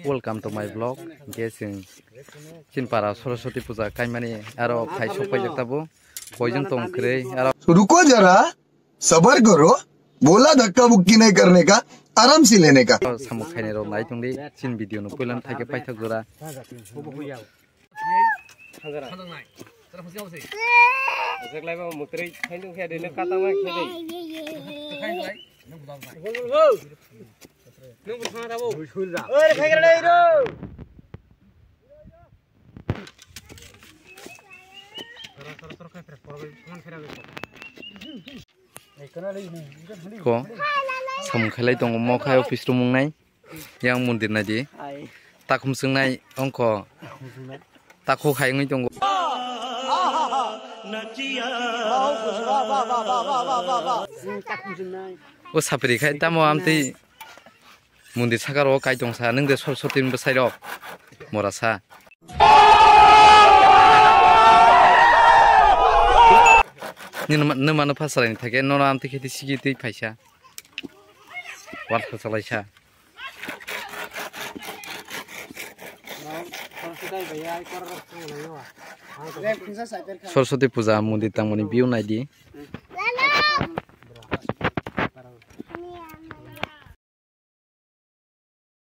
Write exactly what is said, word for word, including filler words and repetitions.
Welcome to my vlog. Hingke chwng chini para Saraswati puja kaimani aro phai sok paijak tabuk. Koijon tong kwrwi aro रुको जरा, सबर करो। बोला धक्का बुक्की नहीं करने का, आराम से लेने का। Samung khainai rok nai tongdi chini video no puila no thaike paithak jora. Ko samung khailai tongo mo khai office room wngnai. Yang mondir nai di. Takhum swngnai ongko. Takhu khai wngwi tongo. O sapri khai tamo amtwi mondir sakaro kai tongsa nwng de sor sotin bwsai rok mora sa. Nima no phasalaini thake nono amtwi khe twi sigi twi phaisa. Wal khachalaisa. Saraswati puja mondir tangmani view naidi.